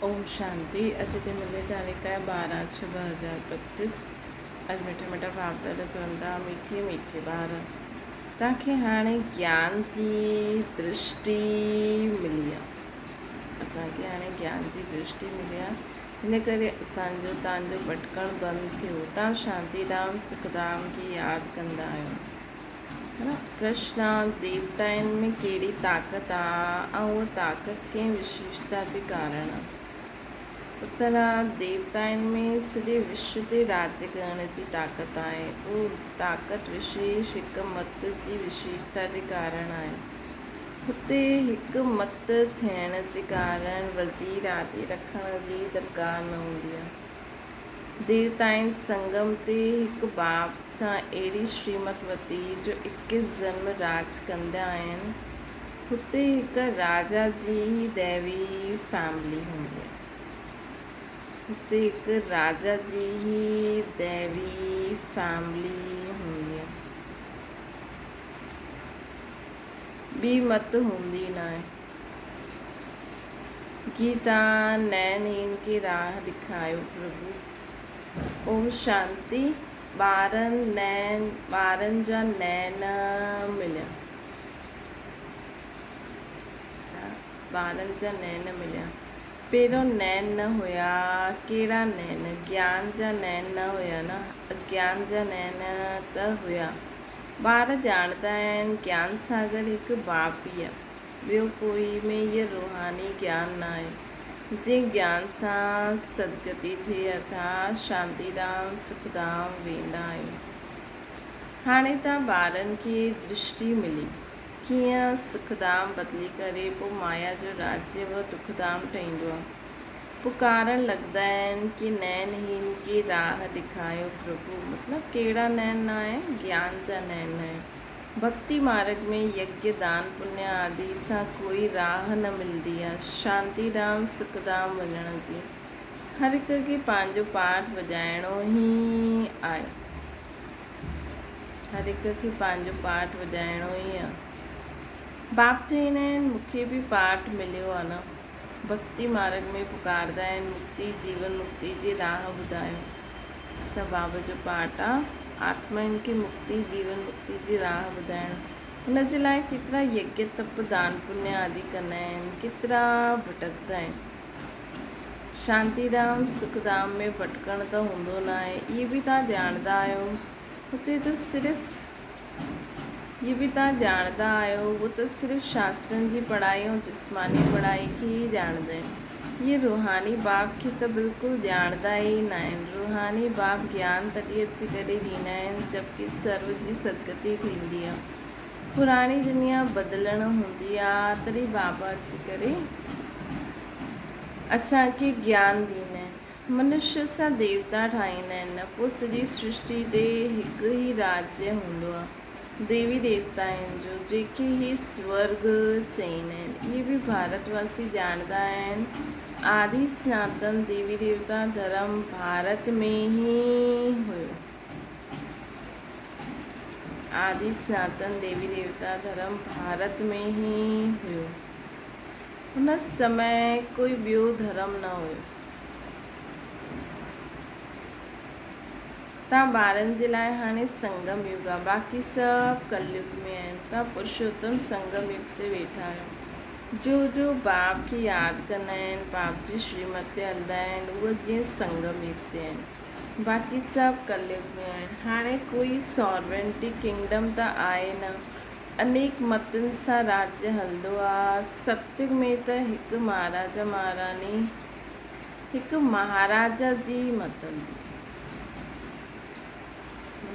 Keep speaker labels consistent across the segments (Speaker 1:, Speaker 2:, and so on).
Speaker 1: اوم شانتي اڄ جي ملي تاريخ آهي 12 ڇهه 2025 اڄ مٺا مٺا باپ دادا چون ٿا مٺي مٺي ٻار توهان کي هاڻي گيان جي درشٽي ملي آهي اسان کي هاڻي گيان جي درشٽي ملي آهي هن ڪري اسان جو توهان جو ڀٽڪڻ بند ٿيو توهان شانتي ڌام سک ڌام کي ياد ڪندا آهيو ڪرشنا، ديوتائن ۾ ڪهڙي طاقت آ ۽ اها طاقت ڪنهن وشيشتا جي ڪارڻ آ؟ اتر آ، ديوتائن ۾ سڄي وشو تي راڄ ڪرڻ جي طاقت آهي. اها طاقت وشيش هڪ مت جي وشيشتا جي ڪارڻ آهي. هتي هڪ مت ٿيڻ جي ڪارڻ وزير آدي رکڻ جي درڪار نه هوندي آ. ديوتائن سنگم تي هڪ باپ سان اهڙي شريمت وتي جو اڪيس جنم راڄ ڪندا آهن. هتي هڪ راجا جي ئي ديوي فيملي هوندي آهي. هتي هڪ راجا جي ئي ديوي فيملي هوندي آهي. ٻي مت هوندي ناهي. گيتا نين هين کي راهه ڏيکايو پرڀو. اوم شانتي ٻارن نين ٻارن جا نين مليا ٻارن جا نين مليا پهريون نين نه هيا ڪهڙا نين گيان جا نين نه هيا نه اگيان جا نين ته هيا ٻار ڄاڻندا آهن گيان ساگر هڪ باپ ئي آهي ٻيو ڪوئي ۾ هيء روحاني گيان ناهي، جنهن گيان سان سدگتي ٿئي ارٿات شانتي ڌام، سک ڌام ويندا آهيون. هاڻي تان ٻارن کي درشٽي ملي، ڪيئن سک ڌام بدلي ڪري پوء مايا جو راجيه و دک ڌام ٺهيندو آهي. پڪارڻ لڳندا آهن ڪي نين هين کي راهه ڏيکايو پرڀو مطلب ڪهڙا نين ناهي گيان جا نين ناهي. ڀڳتي مارڳ ۾ يگيه، دان پڃ آدي سان ڪوئي راهه نه ملندي آ، شانتي ڌام، سک ڌام وڃڻ جي. هر هڪ کي پنهنجو پارٽ وڄائڻو ئي آهي. هر هڪ کي پنهنجو پارٽ وڄائڻو ئي آ. باپ چئيندا آهن، مون کي به پارٽ مليو آ نه. ڀڳتي مارڳ ۾ پڪاردا آهن، مڪتي، جيون مڪتي جي راهه ٻڌايو. ته باب جو پارٽ آ، آتمائن کي مڪتي، جيون مڪتي جي راهه ٻڌائڻ. ان جي لاء ڪيترا يگيه، تپ، دان پڃ آدي ڪندا آهن، ڪيترا ڀٽڪندا آهن. شانتي ڌام، سک ڌام ۾ ڀٽڪڻ ته هوندو ناهي، اهي به توهان ڄاڻندا آهيو. هتي ته صرف اهي به توهان ڄاڻندا آهيو، اهو ته صرف شاسترن جي پڙهائي ۽ جسماني پڙهائي کي ئي ڄاڻندا آهن. اهي روحاني باب کي ته بلڪل ڄاڻندا ئي ناهن. روحاني باب گيان تڏهن اچي ڪري ڏيندا آهن، جبڪه سرو جي سدگتي ٿيندي آهي. پراڻي دنيا بدلڻ هوندي آهي، تڏهن بابا اچي ڪري اسان کي گيان ڏيندا آهن. منشيء سان ديوتا ٺاهيندا آهن نه پوء سڄي سرشٽي تي هڪ ئي راجيه هوندو آهي ديوي ديوتائن جو جنهن کي هي سورڳ چئيندا آهن اهي به ڀارت واسي ڄاڻندا آهن آدي سناتن ديوي ديوتا ڌرم ڀارت ۾ ئي هيو آدي سناتن ديوي ديوتا ڌرم ڀارت ۾ ئي هيو ان سمي ڪوئي ٻيو ڌرم نه هيو. توهان ٻارن جي لاء هاڻي سنگم يگ آ، باقي سڀ ڪليگ ۾ آهن. توهان پرشوتم سنگم يگ تي ويٺا آهيو. جو جو باپ کي ياد ڪندا آهن، باپ جي شريمت تي هلندا آهن، اهي جيئن سنگم يگ تي آهن. باقي سڀ ڪليگ ۾ آهن. هاڻي ڪوئي سارونٽي ڪنگڊم ته آهي نه. انيڪ متن سان راجيه هلندو آ. ستيگ ۾ ته هڪ مهاراجا مهاراڻي، هڪ مهاراجا جي ئي مت هلندي آ.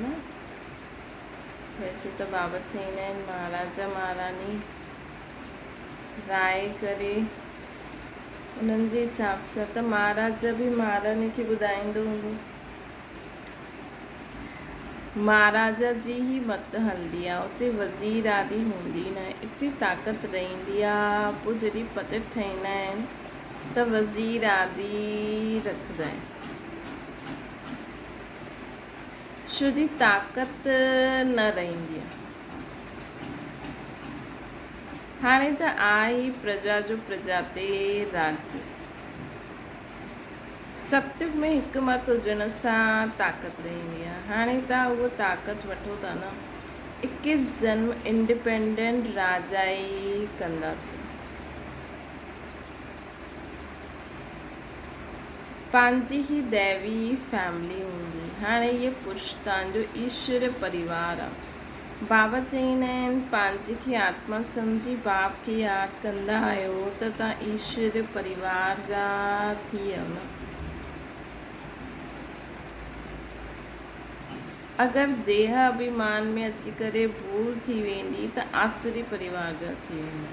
Speaker 1: نه؟ ويسي ته بابا چئيندا آهن مهاراجا مهاراڻي راء ڪري انهن جي حساب سان ته مهاراجا به مهاراڻي کي ٻڌائيندو هوندو. مهاراجا جي ئي مت هلندي آ، اتي وزير آدي هوندي ناهي، ايتري طاقت رهندي آ، پوء جڏهن پتٽ ٺهيندا آهن ته وزير آدي رکندا آهن، ڇو جي طاقت نه رهندي آ. هاڻي ته آ ئي پرجا جو پرجا تي راڄ. ستيگ ۾ هڪ مت هجڻ سان طاقت رهندي آهي. هاڻي توهان اهو طاقت وٺو ٿا نه. اڪيس جنم انڊيپينڊنٽ راجائي ڪنداسين. پنهنجي هي ديوي فيملي هوندي. هاڻي هيء پرش توهان جو ايشوري پريوار آهي. بابا چئيندا آهن، پنهنجي کي آتما سمجهي باپ کي ياد ڪندا آهيو ته توهان ايشوري پريوار جا ٿي ويو نه. اگر ديهه اڀيمان ۾ اچي ڪري ڀول ٿي ويندي ته آسري پريوار جا ٿي ويندا.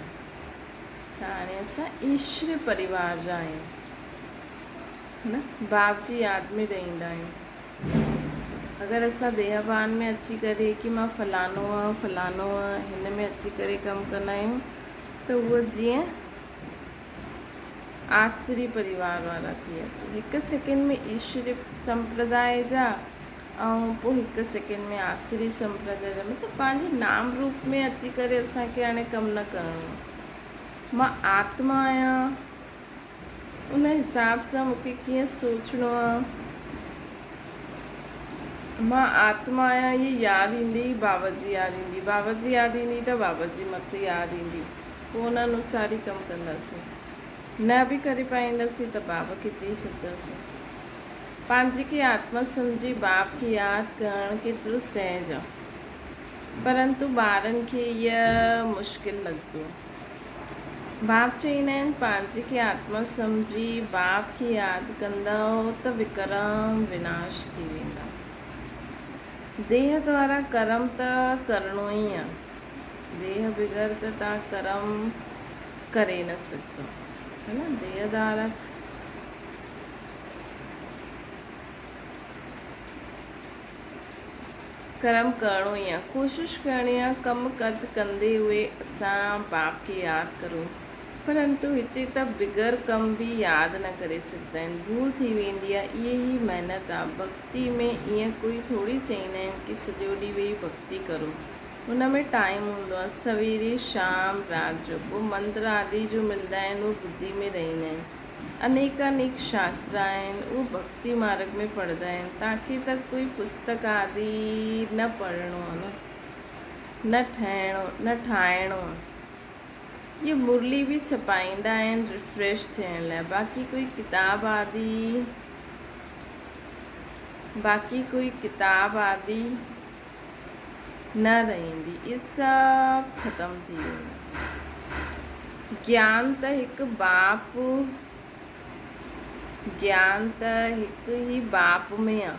Speaker 1: ته هاڻي اسان ايشوري پريوار جا آهيون نه، باپ جي ياد ۾ رهندا آهيون. اگر اسان ديهه ڀان ۾ اچي ڪري ڪي مان فلانو آهيان فلانو آهيان هن ۾ اچي ڪري ڪم ڪندا آهيون ته اهو جيئن آسري پريوار وارا ٿي وياسين هڪ سيڪنڊ ۾ ايشوري سمپرداء جا ۽ پوء هڪ سيڪنڊ ۾ آسري سمپرداء جا مطلب پنهنجي نام روپ ۾ اچي ڪري اسان کي هاڻي ڪم نه ڪرڻو مان آتما آهيان ان حساب سان مون کي ڪيئن سوچڻو آ. مان آتما آهيان هيء ياد ايندي ئي بابا جي ياد ايندي، بابا جي ياد ايندي ته بابا جي مت ياد ايندي. پوء ان انوسار ئي ڪم ڪنداسين. نه به ڪري پائينداسين ته بابا کي چئي ڇڏنداسين. پنهنجي کي آتما سمجهي باپ کي ياد ڪرڻ ڪيترو سهج آ. پرنتو ٻارن کي هيء مشڪل لڳندو. باپ چئيندا آهن، پنهنجي کي آتما سمجهي باپ کي ياد ڪندؤ ته وڪرم وناش ٿي ويندا. ديهه دوارا ڪرم ته ڪرڻو ئي آ. ديهه بغير ته توهان ڪرم ڪري نه سگهندؤ. ها نه ديهه دوارا ڪرم ڪرڻو ئي آ، ڪوشش ڪرڻي آ، ڪم ڪج ڪندي هئي اسان باپ کي ياد ڪرون، پرنتو هتي ته بغير ڪم به ياد نه ڪري سگهندا آهن، ڀول ٿي ويندي آ، اهي ئي محنت آ، ڀڳتي ۾ ائين ڪوئي ٿوري چئيندا آهن ڪي سڄو ڏينهن ويهي ڀڳتي ڪرو، ان ۾ ٽائيم هوندو آ، سويري، شام، رات جو، پوء منتر آدي جو ملدا آهن اهي ٻڌي ۾ رهندا آهن. انيڪانيڪ شاستر آهن، اهي ڀڳتي مارڳ ۾ پڙهندا آهن. توهان کي ته ڪوئي پستڪ آدي نه پڙهڻو آهي نه، نه ٺهڻو، نه ٺاهڻو آهي. اهي مرلي به ڇپائيندا آهن ريفريش ٿيڻ لاء، باقي ڪوئي ڪتاب آدي، باقي ڪوئي ڪتاب آدي نه رهندي، اهي سڀ ختم ٿي ويندا. گيان ته هڪ باپ، گيان ته هڪ ئي باپ ۾ آ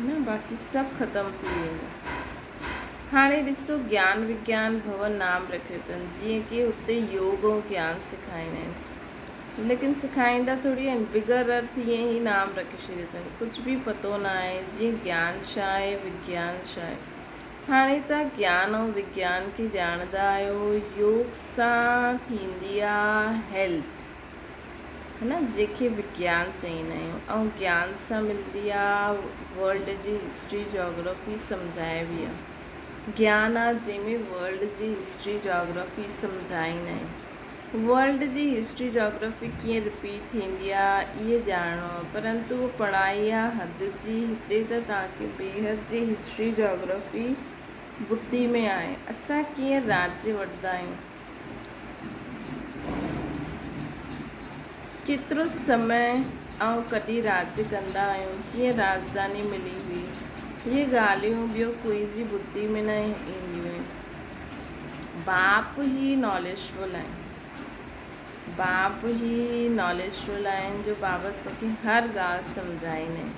Speaker 1: نه، باقي سڀ ختم ٿي ويندا. هاڻي ڏسو گيان وگيان ڀون نام رکيو اٿن، جيئن ڪي هتي يوگ ۽ گيان سکائيندا آهن. ليڪن سکائيندا ٿوري آهن، بغير ارٿ ائين ئي نام رکي ڇڏيو اٿن، ڪجهه به پتو نه آهي، جيئن گيان ڇا آهي، وگيان ڇا آهي. هاڻي توهان گيان ۽ وگيان کي ڄاڻندا آهيو، يوگ سان ٿيندي آ هيلٿ ها نه، جنهن کي وگيان چئيندا آهيون ۽ گيان سان ملندي آ ورلڊ جي هسٽري جاگرافي سمجهائبي آ. گيان آ جنهن ۾ ورلڊ جي هسٽري جاگرافي سمجهائيندا آهن. ورلڊ جي هسٽري جاگرافي ڪيئن رپيٽ ٿيندي آ اهي ڄاڻڻو آ پرنتو اهو پڙهائي آ حد جي هتي ته توهان کي بيحد جي هسٽري جاگرافي ٻڌي ۾ آهي اسان ڪيئن راڄ وٺندا آهيون ڪيترو سمي ۽ ڪڏهن راڄ ڪندا آهيون ڪيئن راڄڌاني ملي هئي اهي ڳالهيون ٻيو ڪوئي جي ٻڌي ۾ نه اينديون آهن. باپ ئي ناليجفل آهن. باپ ئي ناليجفل آهن جو بابا اسان کي هر ڳالهه سمجهائيندا آهن.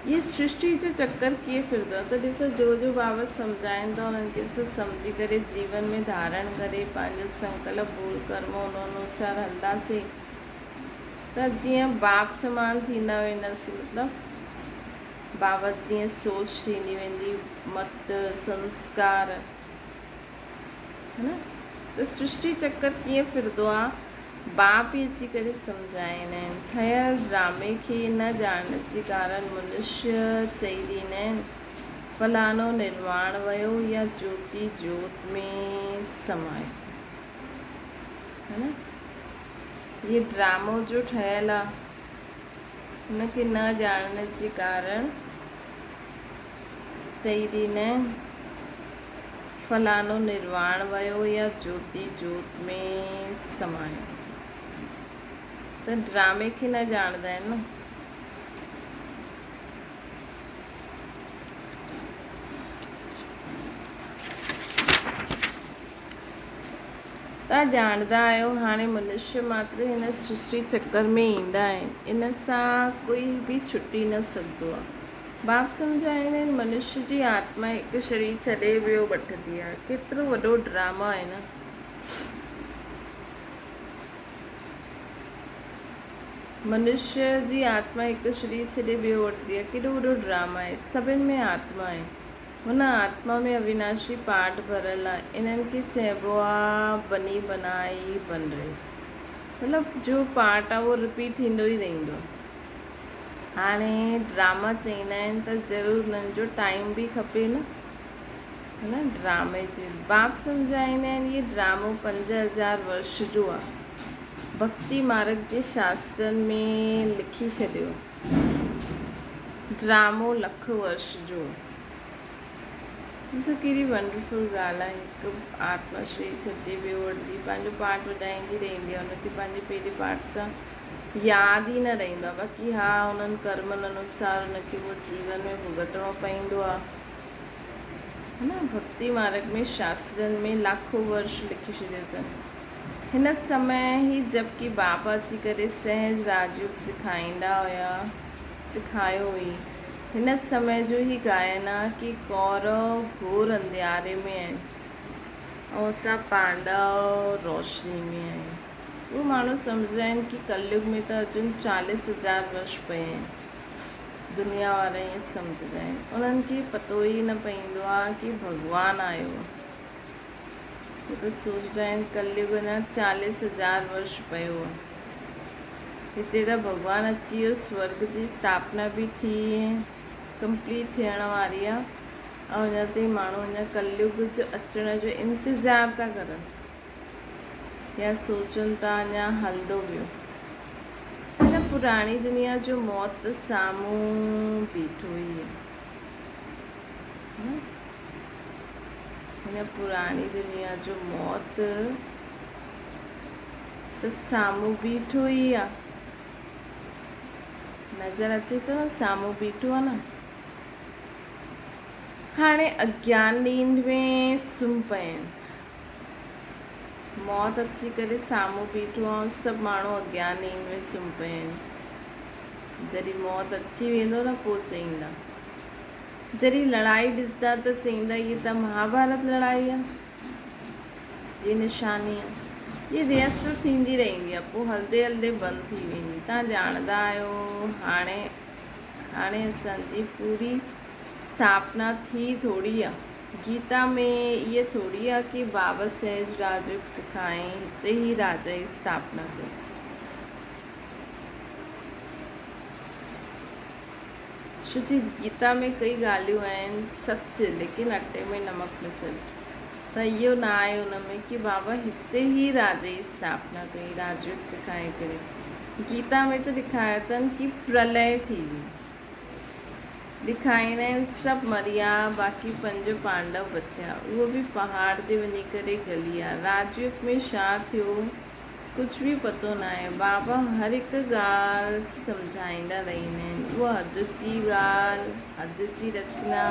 Speaker 1: اهي سرشٽي جو چڪر ڪيئن ڦرندو آهي ته ڏسو جو جو بابا سمجهائين ٿا انهن کي اسان سمجهي ڪري جيون ۾ ڌارڻ ڪري پنهنجو سنڪلپ ٻول ڪرم ان انوسار هلنداسين ته جيئن باپ سمان ٿيندا وينداسين مطلب بابت جيئن سوچ ٿيندي ويندي مت سنسڪار ها نه ته سرشٽي چڪر ڪيئن ڦرندو آ باپ ئي اچي ڪري سمجهائيندا آهن ٺهيل ڊرامي کي نه ڄاڻڻ جي ڪارڻ منشي چئي ڏيندا آهن فلاڻو نرواڻ ويو يا جوتي جوت ۾ سمايو ها نه هي ڊرامو جو ٺهيل آ. هن کي نه ڄاڻڻ جي ڪارڻ چئي ڏيندا آهن، فلاڻو نرواڻ ويو يا جوتي جوت ۾ سمايو. ته ڊرامي کي نه ڄاڻندا آهن نه. توهان ڄاڻندا آهيو هاڻي منشيه ماتر هن سرشٽي چڪر ۾ ايندا آهن ان سان ڪوئي به ڇٽي نه سگهندو آهي. باپ سمجهائيندا آهن منشيه جي آتما هڪ شرير ڇڏي ٻيو وٺندي آهي. ڪيترو وڏو ڊرامو آهي نه. منشيه جي آتما هڪ شرير ڇڏي ٻيو وٺندي آهي. ڪيڏو وڏو ڊرامو آهي. سڀن ۾ آتما آهي. هن آتما ۾ اويناشي پاٺ ڀريل آهي. انهن کي چئبو آ بني بنائي بن رهي. مطلب جو پارٽ آ اهو رپيٽ ٿيندو ئي رهندو آ. هاڻي ڊراما چئيندا آهن ته ضرور انهن جو ٽائيم به کپي نه. نه ڊرامي جي باپ سمجهائيندا آهن هي ڊرامو 5000 ورش جو آ. ڀڳتي مارگ جي شاسترن ۾ لکي ڇڏيو. ڊرامو لک ورش جو. ڏسو ڪهڙي ونڊرفل ڳالهه آهي هڪ آتما شرير ڇڏي ٻيو وٺندي پنهنجو پارٽ وڄائيندي رهندي آهي ان کي پنهنجي پهرين پارٽ سان ياد ئي نه رهندو آهي باقي ها انهن ڪرمن انوسار ان کي اهو جيون ۾ ڀڳتڻو پوندو آهي نه ڀڳتي مارگ ۾ شاسترن ۾ لاکو ورش لکي ڇڏيو اٿن هن سمي هي جبڪي بابا اچي ڪري سهج راجيوگ سکائيندا هيا، سکايو هئي. هن سمي جو هي گائن آ ڪي ڪورو گهور انڌياري ۾ آهن ۽ اسان پانڊو روشني ۾ آهيون. اهو ماڻهو سمجهندا آهن ڪي ڪليوگ ۾ ته اجن چاليس هزار ورش پيا آهن. دنيا وارا ائين سمجهندا آهن. انهن کي پتو ئي نه پئيندو آ ڪي ڀڳوان آيو آ. هو ته سوچندا آهن ڪليگ اڃا چاليس هزار ورش پيو آهي. هتي ته ڀڳوان اچي ويو سورڳ جي اسٿاپنا به ٿي ڪمپليٽ ٿيڻ واري آهي ۽ اڃا تائين ماڻهو اڃا ڪليگ جو اچڻ جو انتظار ٿا ڪرن يا سوچن ٿا اڃا هلندو پيو. هن پراڻي دنيا جو موت ته سامهون بيٺو ئي آهي. هن پراڻي دنيا جو موت ته سامهون بيٺو ئي آ. نظر اچي ٿو نه سامهون بيٺو آ نه. هاڻي اگيان نينڊ ۾ سمهي پيا آهن. موت اچي ڪري سامهون بيٺو آ ۽ سڀ ماڻهو اگيان نينڊ ۾ سمهي پيا آهن. جڏهن موت اچي ويندو نه پوء چئيندا. جڏهن لڙائي ڏسندا ته چئيندا هيء ته مهاڀارت لڙائي آ جي نشاني آ. هيء ريهرسل ٿيندي رهندي آ پوء هلندي هلندي بند ٿي ويندي. توهان ڄاڻندا آهيو هاڻي هاڻي اسان جي پوري اسٿاپنا ٿي ٿوري آ. گيتا ۾ ايئن ٿوري آ ڪي بابا سهج راجيوگ سکائين هتي ئي راجا جي اسٿاپنا ڪئي. ڇو جي گيتا ۾ ڪئي ڳالهيون آهن سچ ليڪن اٽي ۾ نمڪ مسل ته اهو نه آهي ان ۾ ڪي بابا هتي ئي راجا جي اسٿاپنا ڪئي راجيوگ سکائي ڪري گيتا ۾ ته ڏکايو اٿن ڪي پرلئه ٿي وئي ڏکائيندا آهن سڀ مريا باقي پنج پانڊو بچيا اهو به پهاڙ تي وڃي ڪري گليا راجيوگ ۾ ڇا ٿيو ڪجهه به پتو ناهي. بابا هر هڪ ڳالهه سمجهائيندا رهندا آهن. اها حد جي ڳالهه، حد جي رچنا،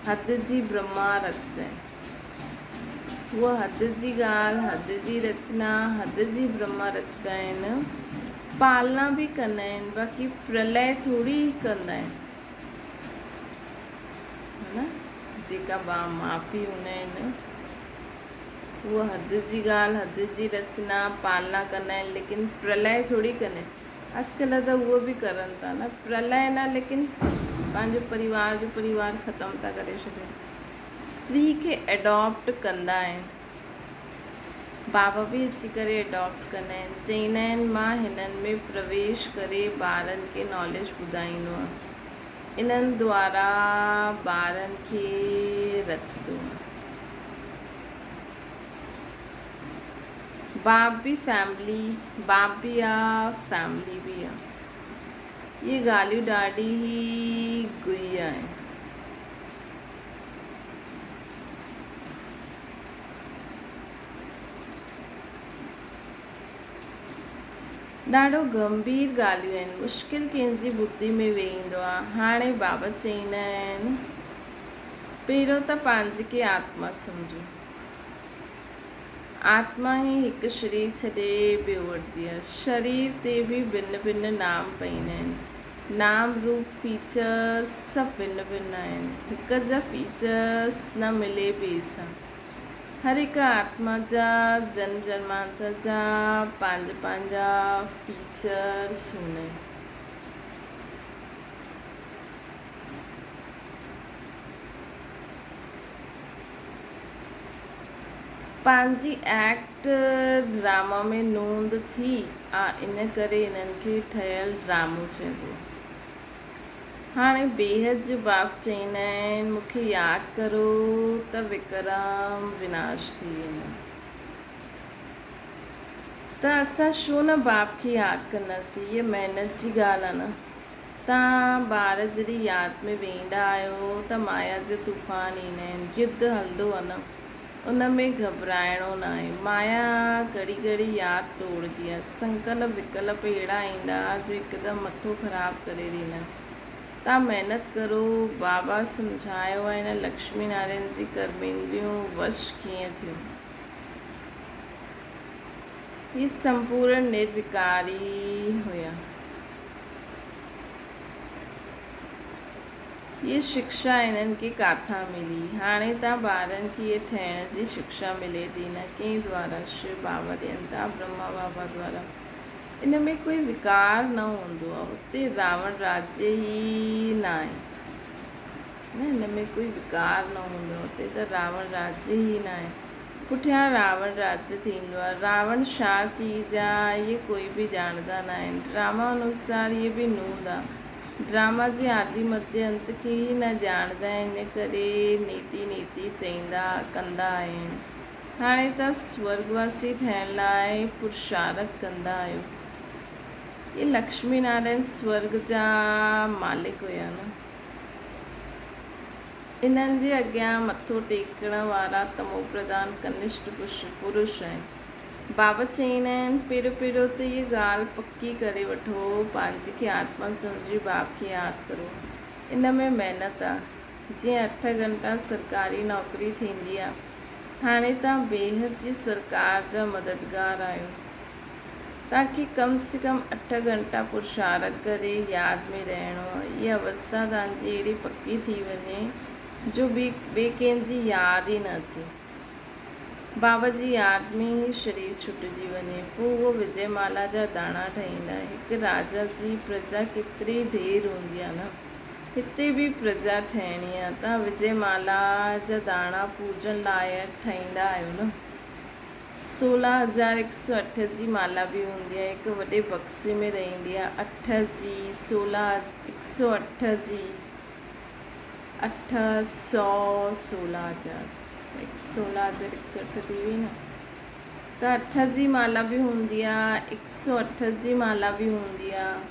Speaker 1: حد جي برهما رچندا آهن. اها حد جي ڳالهه، حد جي رچنا، حد جي برهما رچندا آهن. پالنا به ڪندا آهن، باقي پرلئه ٿوري ئي ڪندا آهن. ها نه؟ جيڪا ماء پيء هوندا آهن. هو حد جي ڳالهه، حد جي رچنا، پالنا ڪندا آهن ليڪن پرلئه ٿوري ڪندا آهن. اڄڪلهه ته اهو به ڪرن ٿا نه پرلئه نه ليڪن پنهنجو پريوار جو پريوار ختم ٿا ڪري ڇڏين. استري کي ايڊاپٽ ڪندا آهن. بابا به اچي ڪري ايڊاپٽ ڪندا آهن. چئيندا آهن مان هنن ۾ پرويش ڪري ٻارن کي ناليج ٻڌائيندو آهيان. انهن دوارا ٻارن کي رچندو آهيان. باپ به فيملي باپ به آ فيملي به آ. اهي ڳالهيون ڏاڍي ئي گهي آهن. ڏاڍو گنڀير ڳالهيون آهن. مشڪل ڪنهن جي ٻڌي ۾ ويهندو آ. هاڻي بابا چئيندا آهن، پهريون ته پنهنجي کي آتما سمجهو. آتما ئي هڪ شرير ڇڏي ٻيو وٺندي آ. شرير تي به ڀن ڀن نام پئيندا آهن. نام روپ فيچرس سڀ ڀن ڀن آهن. هڪ جا فيچرس نه ملي ٻئي سان. هر هڪ آتما جا جنم جنمانتر جا پنهنجا پنهنجا فيچرس هوندا آهن. پنهنجي ايڪٽ ڊراما ۾ نوند ٿي آ ان ڪري انهن کي ٺهيل ڊرامو چئبو. هاڻي بيحد جو باپ چئيندا آهن مون کي ياد ڪرو ته وڪرم وناش ٿي ويندو. ته اسان ڇو نه باپ کي ياد ڪنداسين هيء محنت جي ڳالهه آ نه. توهان ٻار جڏهن ياد ۾ ويهندا آهيو ته مايا جا طوفان ايندا آهن، يڌ هلندو آهي نه، ان ۾ گهٻرائڻو ناهي. مايا گهڙي گهڙي ياد ٽوڙندي آهي. سنڪلپ وڪلپ اهڙا ايندا جو هڪدم مٿو خراب ڪري ڏيندا. توهان محنت ڪرو، بابا سمجهايو آهي نه لڪشمي نارائڻ جي ڪرميندريون وش ڪيئن ٿيون. هي سمپورن نروڪاري هيا. هيء شڪشا هنن کي ڪاٿان ملي؟ هاڻي تان ٻارن کي هيء ٺهڻ جي شڪشا ملي ٿي نه ڪنهن دوارا؟ شو بابا ڏين ٿا، برهما بابا دوارا. ان ۾ ڪوئي وڪار نه هوندو آهي. هتي راوڻ راجيه ئي ناهي. نه هن ۾ ڪوئي وڪار نه هوندو آهي. هتي ته راوڻ راجيه ئي ناهي. پٺيان راوڻ راجيه ٿيندو آهي. راوڻ ڇا چيز آهي، اهي ڪوئي به ڄاڻندا ناهن. ڊراما انوسار اهي به نوند آهي. ڊراما جي آدي مڌيه انت کي ئي نه ڄاڻندا آهن، ان ڪري نيتي نيتي چئيندا ڪندا آهن. هاڻي ته سورڳواسي ٺهڻ لاء پرشارٿ ڪندا آهيو. اهي لڪشمي نارائڻ سورڳ جا مالڪ هيا نه. انهن جي اڳيان مٿو ٽيڪڻ وارا تمو پرڌان ڪنشٽ پرش آهن. بابا چئيندا آهن، پهريون پهريون ته هيء ڳالهه پڪي ڪري وٺو، پنهنجي کي آتما سمجهي باپ کي ياد ڪرو. ان ۾ محنت آ. جيئن اٺ گهنٽا سرڪاري نوڪري ٿيندي آ. هاڻي توهان بيحد جي سرڪار جا مددگار آهيو. توهان کي ڪم سي ڪم اٺ گهنٽا پرشارت ڪري ياد ۾ رهڻو آهي. هيء اوستا توهان جي اهڙي پڪي ٿي وڃي جو ٻي ڪنهن جي ياد ئي نه اچي. بابا جي ياد ۾ ئي شرير ڇٽجي وڃي. پوء اهو وجي مالا جا داڻا ٺهيندا. هڪ راجا جي پرجا ڪيتري ڍير هوندي آهي نه. هتي به پرجا ٺهڻي آهي. توهان وجي مالا جا داڻا پوڄڻ لائق ٺاهيندا آهيو نه. 16108 جي مالا به هوندي آهي. هڪ وڏي بڪسي ۾ رهندي آهي. اٺ جي سولهه هڪ سؤ اٺ جي اٺ سؤ سولهه هزار هڪ 16108 ٿي وئي نه ته اٺ جي مالا به هوندي آهي. 108 جي مالا به هوندي آهي.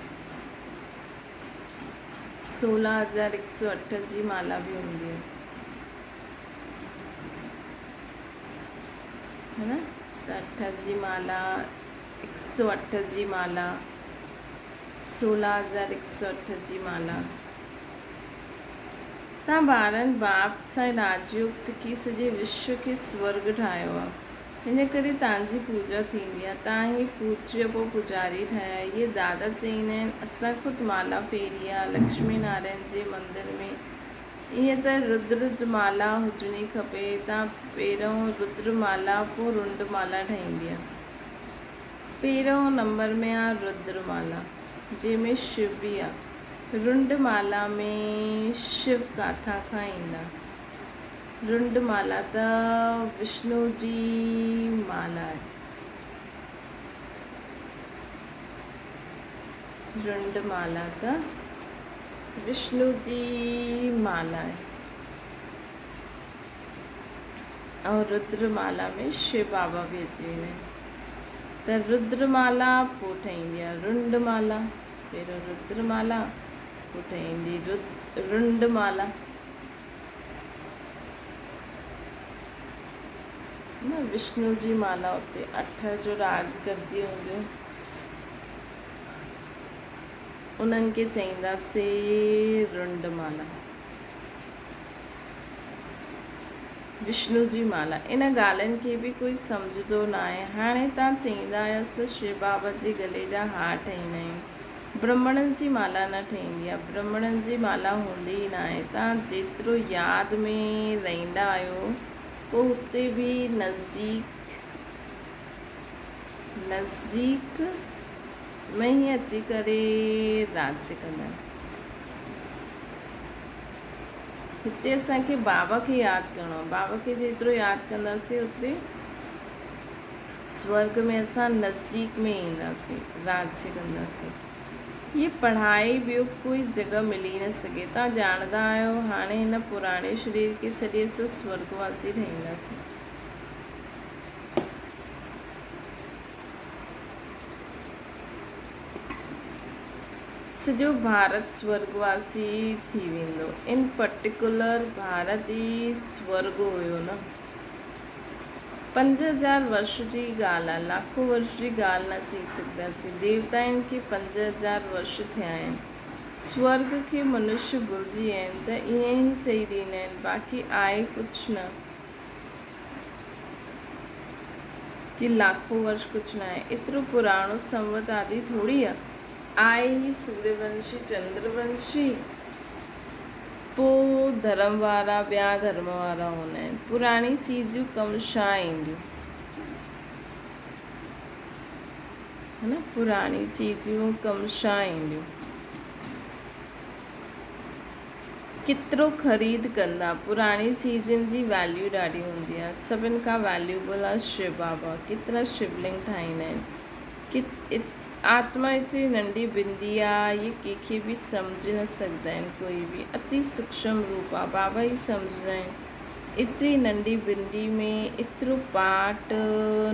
Speaker 1: 16108 جي مالا به هوندي آهي. ها نه ته اٺ جي مالا هڪ سؤ اٺ جي مالا 16108 جي مالا. تان ٻارن باپ سان راجيوگ سکي سڄي وشو کي سورڳ ٺاهيو آ. ان ڪري تان جي پوڄا ٿيندي آ. تان ئي پوڄيه پوء پوڄاري ٺهيا. اهي دادا چئيندا آهن اسان خود مالا ڦيري آ لڪشمي نارائڻ جي مندر ۾. ائين ته ردر مالا هجڻي کپي تان پهريون ردر مالا پوء رنڊ مالا ٺهيندي آ. پهريون نمبر ۾ آ ردر مالا جنهن ۾ شو به آ. رنڊ مالا ۾ شو ڪاٿان کان ايندا. رنڊ مالا ته وشنو جي مالا آهي. رنڊ مالا ته وشنو جي مالا آهي ۽ ردر مالا ۾ شو بابا به اچي ويندا آهن ته ردر مالا پوء ٺهيندي آهي رنڊ مالا. پهريون ردر مالا، پوء ٺهندي رنڊ مالا. نه وشنو جي مالا اتي اٺ جو راج گدي هونديون، انهن کي چئينداسي رنڊ مالا. وشنو جي مالا. ان ڳالهين کي به ڪوئي سمجهندو ناهي. هاڻي تان چئيندا آهيوس شو بابا جي گلي جا هار ٺهيندا آهيون. برهمڻن جي مالا نه ٺهيندي آهي. برهمڻن جي مالا هوندي ئي ناهي. تان جيترو ياد ۾ رهيندا آهيو پوء هتي به نزديڪ نزديڪ ۾ ئي اچي ڪري راڄ ڪندا آهن. هتي اسان کي بابا کي ياد ڪرڻو آهي. بابا کي جيترو ياد ڪنداسين اوتري سورگ ۾ اسان نزديڪ ۾ اينداسين، راڄ ڪنداسين. هيء پڙهائي ٻيو ڪوئي جڳهه ملي نه سگهي. توهان ڄاڻندا آهيو هاڻي هن پراڻي شرير کي ڇڏي اسان سورگ واسي ٺهينداسين. سڄو ڀارت سورڳواسي ٿي ويندو. ان پرٽيڪولر ڀارت ئي سورڳ هيو نه. 5000 ورش جي ڳالهه آهي. لاکون ورش جي ڳالهه نه چئي سگهنداسين. ديوتائن کي 5000 ورش ٿيا آهن. سورڳ کي منشي ڀلجي ويا آهن ته ائين ئي چئي ڏيندا آهن. باقي آهي ڪجهه نه. ڪي لاکون ورش ڪجهه ناهي. ايترو پراڻو سنوت آدي ٿوري آ. آء هي سوريه ونشي، چندر ونشي، پو ڌرم وارا ٻيا ڌرم وارا هوندا آهن. پراڻي چيزون ڪم ڇا اينديون. ها نه پراڻي چيزون ڪم ڇا اينديون. ڪيترو خريد ڪندا. پراڻي چيزن جي ويليو ڏاڍي هوندي آهي. سڀن کان ويليوبل آهي شو بابا. ڪيترا شولنگ ٺاهيندا آهن. آتما ايتري ننڍي بندي آهي هي ڪنهن کي به سمجهي نه سگهندا آهن ڪوئي به اتي سوڪشم روپ آهي بابا ئي سمجهندا آهن ايتري ننڍي بندي ۾ ايترو پاٽ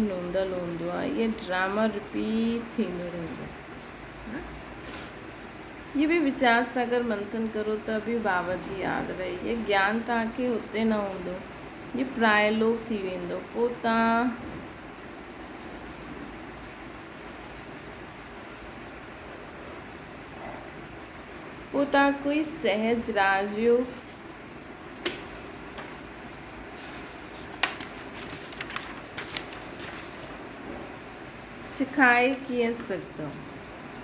Speaker 1: نوندل هوندو آهي هي ڊراما رپيٽ ٿيندو رهندو آهي. هي به ويچار سان اگر منٿن ڪرو ته به بابا جي ياد رهي. هي گيان توهان کي هتي نه هوندو. هي پرائي لوپ ٿي ويندو. پوء توهان پوء توهان ڪوئي سهج راج يوگ سکائي ڪيئن سگهندؤ؟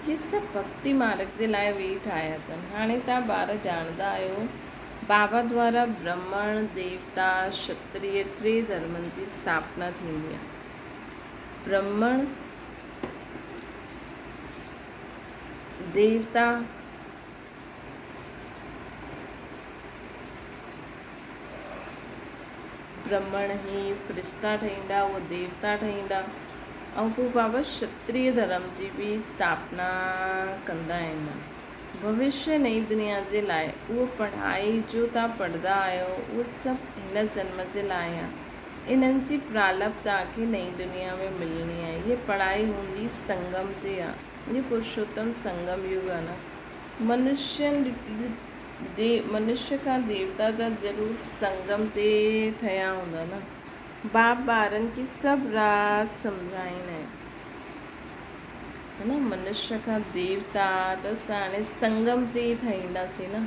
Speaker 1: هي سڀ ڀڳتي مارڳ جي لاء ويهي ٺاهيا اٿن. هاڻي توهان ٻار ڄاڻندا آهيو، بابا دوارا برهمڻ، ديوتا، شتريه ٽي ڌرمن جي اسٿاپنا ٿيندي آهي. برهمڻ، ديوتا، برهمڻ هي فرشتا ٺهيندا، اهي ديوتا ٺهيندا ۽ پوء بابا شتريه ڌرم جي به اسٿاپنا ڪندا آهن. ڀوشيه نئين دنيا جي لاء اهو پڙهائي جو توهان پڙهندا آهيو اهو سڀ هن جنم جي لاء آهي. انهن جي پرالڀ توهان کي نئين دنيا ۾ ملڻي آهي. هيء پڙهائي هوندي سنگم تي آهي. هي پرشوتم سنگم يگ آهي نه. منشيه کان ديوتا ته ضرور سنگم تي ٺهيا هوندا نه. باپ ٻارن کي سڀ راز سمجهائيندا آهن. ها نه منشيه کان ديوتا ته اسان هاڻي سنگم تي ئي ٺهينداسين نه.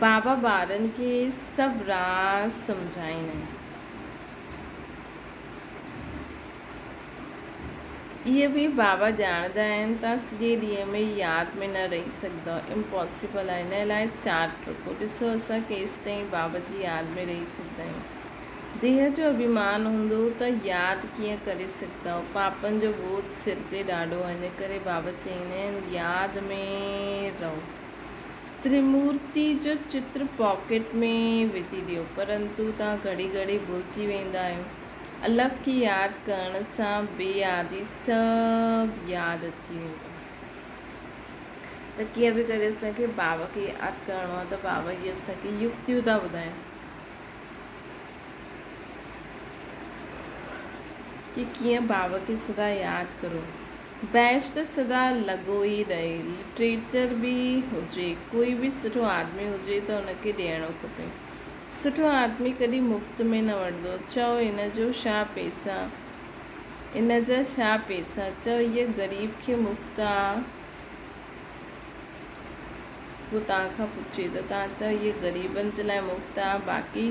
Speaker 1: بابا ٻارن کي سڀ راز سمجهائيندا آهن. اهي به بابا ڄاڻندا آهن ته سڄي ڏينهن ۾ ياد ۾ نه رهي سگهندؤ، امپاسيبل آهي، ان لاء چارٽ رکو، ڏسو اسان ڪيستائين بابا جي ياد ۾ رهي سگهندا آهيون. ديهه جو اڀيمان هوندو ته ياد ڪيئن ڪري سگهندؤ، پاپن جو بوجه سر تي ڏاڍو آهي، ان ڪري بابا چئيندا آهن ياد ۾ رهو. تريمورتي جو چتر پاڪيٽ ۾ وجهي ڏيو، پرنتو توهان گهڙي گهڙي ڀلجي ويندا آهيو. الف کي ياد ڪرڻ سان بي يادي سڀ ياد اچي ويندو. ته ڪيئن به ڪري اسان کي بابا کي ياد ڪرڻو آهي ته بابا اهي اسان کي يڪتيون ٿا ٻڌائين ڪي ڪيئن بابا کي سدا ياد ڪرو. بحث ته سدا لڳو ئي رهي. لٽريچر به هجي، ڪوئي به سٺو آدمي هجي ته ان کي ڏيڻو کپي. سٺو آدمي ڪڏهن مفت ۾ نه وٺندو. چئو ان جو ڇا پيسا، ان جا ڇا پيسا، چئو هيء غريب کي مفت آ. هو توهان کان پڇي ته توهان چئو هيء غريبن جي لاء مفت آ، باقي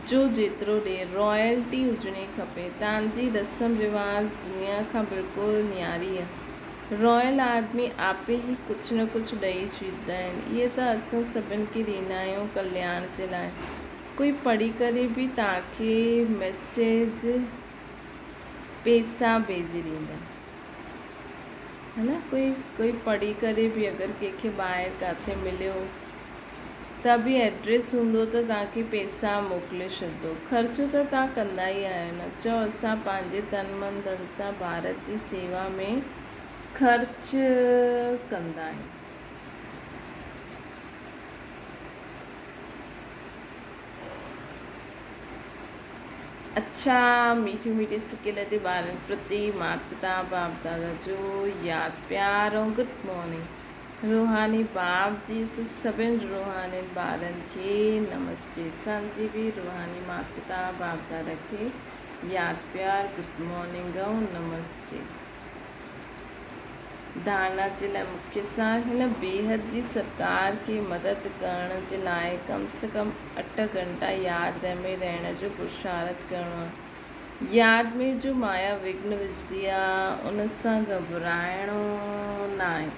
Speaker 1: جو جيترو ڏي، رائلٽي هجڻي کپي. توهان جي رسم رواج دنيا کان بلڪل نياري آ. رائل آدمي آپي ئي ڪجهه نه ڪجهه ڏئي ڇڏيندا آهن. اهي ته اسان سڀن کي ڏيندا آهيون ڪلياڻ جي لاء. ڪوئي پڙهي ڪري به توهان کي ميسيج پيسا ڀيجي ڏيندا. ها نه ڪوئي ڪوئي پڙهي ڪري به اگر ڪنهن کي ٻاهر ڪاٿي مليو ته به ايڊريس هوندو ته توهان کي پيسا موڪلي ڇڏندو. خرچو ته توهان ڪندا ئي آهيو نه. چئو اسان پنهنجي تن من ڌن سان ڀارت جي سيوا ۾ خرچ ڪندا آهيون. اڇا ميٺي ميٺي سڪي لڌي ٻارن پرتي مات پتا باپ دادا جو ياد پيار ۽ گڊ مارننگ. روحاني باپ جي سڀن روحانين ٻارن کي نمستي اسان جي به روحاني مات پتا باپ دادا کي ياد پيار گڊ مارننگ ۽ نمستي. ڌارڻا جي لاء مکيه سار هن بيحد جي سرڪار کي مدد ڪرڻ جي لاء ڪم سي ڪم اٺ گهنٽا ياد ۾ رهڻ جو پرشارٿ ڪرڻو آهي. ياد ۾ جو مايا وگهن وجهندي آ، ان سان گهٻرائڻو ناهي.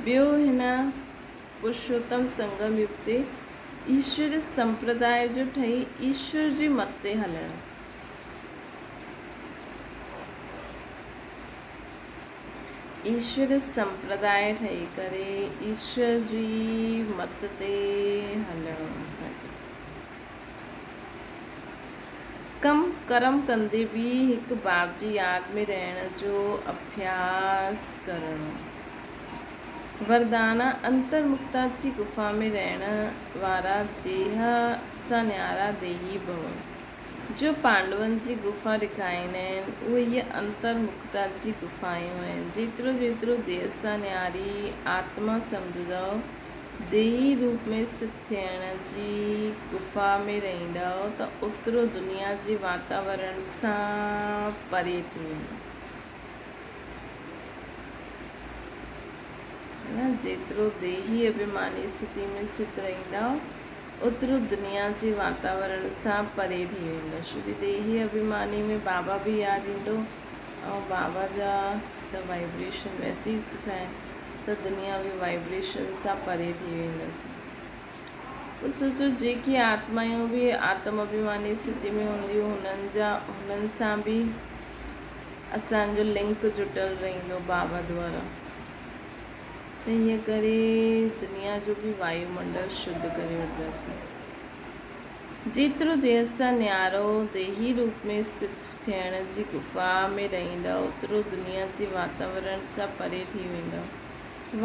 Speaker 1: ٻيو هن پرشوتم سنگم يگ تي ايشوري سمپرداء جو ٺهي ايشور جي مت تي هلڻ. ايشوري سمپرداء ٺهي ڪري ايشور جي مت تي هلڻو اسان کي. ڪم ڪرم ڪندي به هڪ باب جي ياد ۾ رهڻ جو اڀياس ڪرڻو. وردانا انترمکتا جي گفا ۾ رهڻ وارا ديهه سان نيارا ديهي ڀون. جو پانڊون جي گفا ڏيکاريندا آهن، اهي هيء انتر مکتا جي گفائون آهن. جيترو جيترو ديهه سان نياري آتما سمجهندؤ، ديهي روپ ۾ سٿ ٿيڻ جي گفا ۾ رهندؤ ته اوترو دنيا جي واتاورڻ سان پري ٿي ويندؤ. جيترو ديهي اڀيماني اسٿتي ۾ سٿ رهندؤ، اوترو دنيا جي واتاورڻ سان پري ٿي ويندو. ڇو جو ديهي اڀيماني ۾ بابا به ياد ايندو ۽ بابا جا ته وائبريشن ويسي ئي سٺا آهن ته دنياوي وائبريشن سان پري ٿي وينداسين. پوء سوچو جيڪي آتمايون به آتم اڀيماني اسٿتي ۾ هونديون هنن جا هنن سان به اسان جو لنڪ جٽل رهندو بابا دوارا. ته ائين ڪري دنيا جو به وايو منڊل شڌ ڪري وٺنداسين. جيترو ديهه سان نيارو ديهي روپ ۾ سٿ ٿيڻ جي گفا ۾ رهندا اوترو دنيا جي واتاورڻ سان پري ٿي ويندا.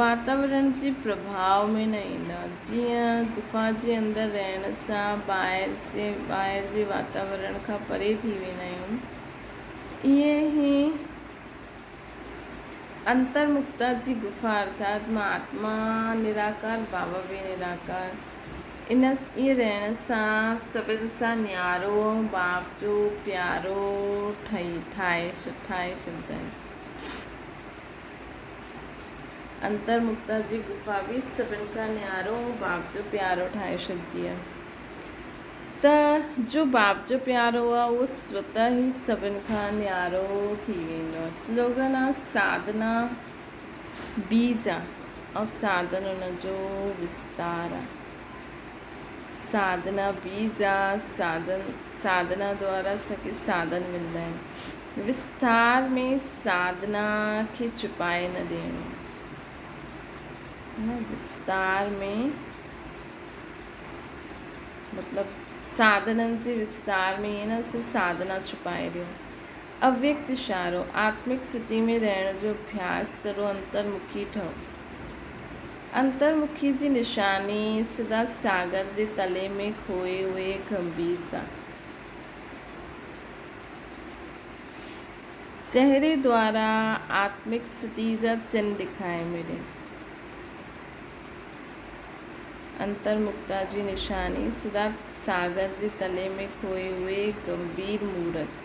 Speaker 1: واتاورڻ جي پرڀاء ۾ نه ايندا. جيئن گفا جي اندر رهڻ سان ٻاهر جي واتاورڻ کان پري ٿي ويندا آهيون ائين ئي انترمکتا جي گفا ارٿات مان آتما نراڪار بابا به نراڪار ان ائين رهڻ سان سڀن سان نيارو ۽ باپ جو پيارو ٺهي ٺاهي ٺاهي ڇڏيندا آهن. انترمکتا جي گفا به سڀن کان نيارو ۽ باپ جو پيارو ٺاهي ڇڏيندي آهي. ته جو باپ جو پيارو آ اهو سوته ئي سڀن کان نيارو ٿي ويندو آ. سلوگن آ ساڌنا بيج آ ۽ ساڌن ان جو وستار آ. ساڌنا بيج آ ساڌن ساڌنا دوارا اسان کي ساڌن ملندا آهن. وستار ۾ ساڌنا کي چپائي نه ڏيڻو. وستار ۾ مطلب ساڌنن جي وستار ۾ ائين نه اسين ساڌنا ڇپائي ڏيون. اويڪت اشارو، آتمڪ سٿي ۾ رهڻ جو اڀياس ڪرو، انترمکي ٺهو. انترمکي جي نشاني، سدا ساگر جي تلي ۾ کوئي هئي گنڀيرتا. چهري دوارا آتمڪ سٿي جا چن ڏکائي ۾ ڏين. انترمکتا جي نشاني، سدا ساگر جي تلي ۾ کوئي هئي گنڀير مورت.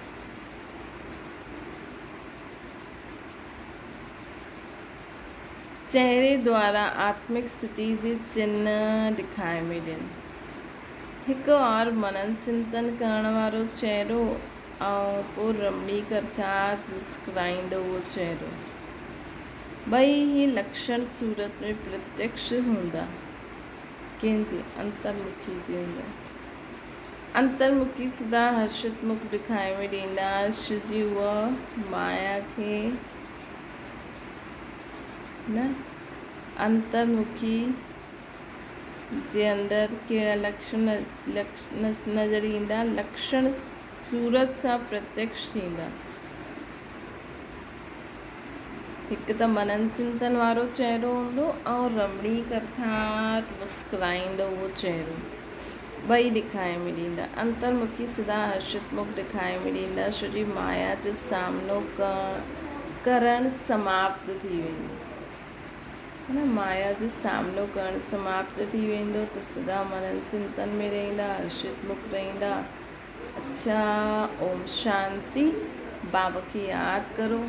Speaker 1: چهري دوارا آتمڪ سٿي جي چنهه ڏکائي ۾ ڏين. هڪ اور منن چنتن ڪرڻ وارو چهرو ۽ پوء رمڻيڪ ارٿات مسڪرائيندو اهو چهرو. ٻئي هي لکشڻ صورت ۾ پرتيڪش هوندا. ڪنهن جي؟ انترمکي جي هوندا. انترمکي سدا هرشت مک ڏکائي ۾ ڏيندا. شو جي اها مايا کي نه انترمکي جي اندر ڪهڙا لکشڻ نظر ايندا؟ لکشڻ صورت سان پرتيڪش ٿيندا. هڪ ته منن چنتن وارو چهرو هوندو ۽ رمڻيڪ ارٿات مسڪرائيندو اهو چهرو. ٻئي ڏکائي ۾ ڏيندا. انترمکي سدا هرشت مک ڏکائي ۾ ڏيندا. شري مايا جو سامنو ڪرڻ سماپت ٿي ويندو. نه مايا جو سامنو ڪرڻ سماپت ٿي ويندو ته سدا منن چنتن ۾ رهندا، هرشت مک رهندا. اڇا اوم شانتي. بابا کي ياد ڪرو.